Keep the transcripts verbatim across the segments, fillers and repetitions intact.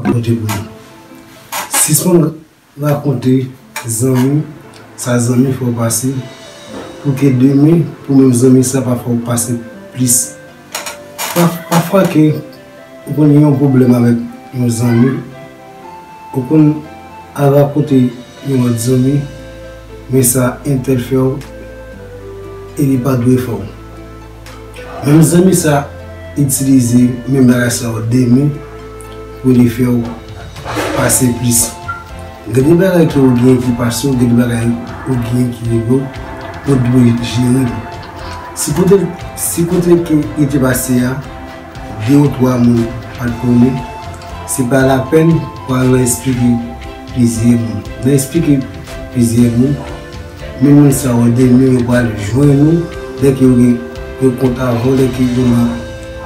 Bondye pou nou. Sispann rakonte zanmi sa zanmi fè w pase, pou ke demen, pou menm zanmi sa pa fè w pase plis. Pa, pafwa ke ou konn gen yon pwoblèm avèk yon zanmi, ou konn al rakonte yon lòt zanmi, men sa entèl fè w, e li pa dwe fè w. Menm zanmi sa itilize menm bagay sa yo demen pou li fè w pase plis. Gen de bagay ke ou gen ki pase w, gen de bagay ou gen ki rive w, ou dwe jere li. Si kote, si kote ke li te pase a, de ou twa moun pa t konnen, se pa lapèn pou al nan esplike plizyè moun. Nan esplike plizyè moun, men moun sa yo demen yo pral jwenn ou, lè ke yo gen yon kont avè w, lè ke yo nan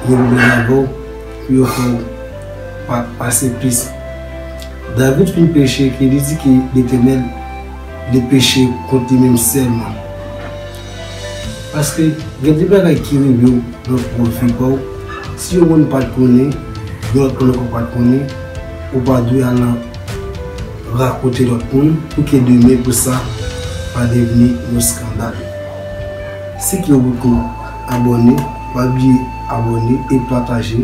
yon pwoblèm avè w, pou yo fè w pa, pase plis. David fin peche ke li di ke Letènèl, li peche kont li menm sèlman. Paske gen de bagay ki rive w nan pwòp vi pa w, si yon moun pa t konnen, yon lòt moun ankò pa t konnen, ou pa dwe al nan rakonte lòt moun, pou ke demen pou sa pa devni yon eskandal. Si ke ou poko abòne, pa bliye abòne e pataje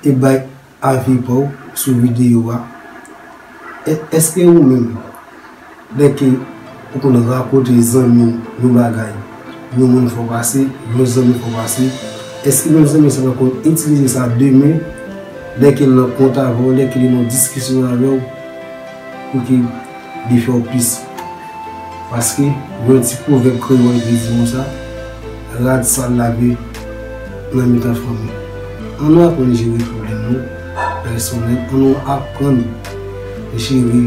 e bay avi pa w sou videyo a. È-, èske ou menm, lè ke ou konn rakonte zanmi w yon bagay, yon moun fè w pase, yon zanmi fè w pase, èske menm zanmi sa pa konn itilize sa demen, lè ke l nan kont avè w, lè ke li nan diskisyon avè w, pou ke li fè w plis? Paske gen yon ti pwovèb kreyòl ki di konsa, rad sal lave nan mitan fanmi. Ann nou aprann jere pwoblèm nou pèsonèl, ann nou aprann jere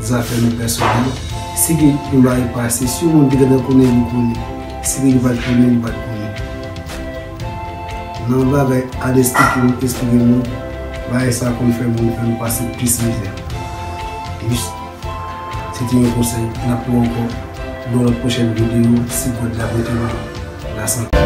zafè nou pèsonèl. Si gen yon bagay pase, si yon moun te gentan konnen, li konnen. Si gen li pa t konnen, li pa t konnen. Nan bagay Adès te konn esplike nou, bagay sa konn fè moun fè nou pase plis mizè. Jis, se te yon konsèy, n ap wè ankò nan lòt pwochèn videyo, si God la prete nou lasante.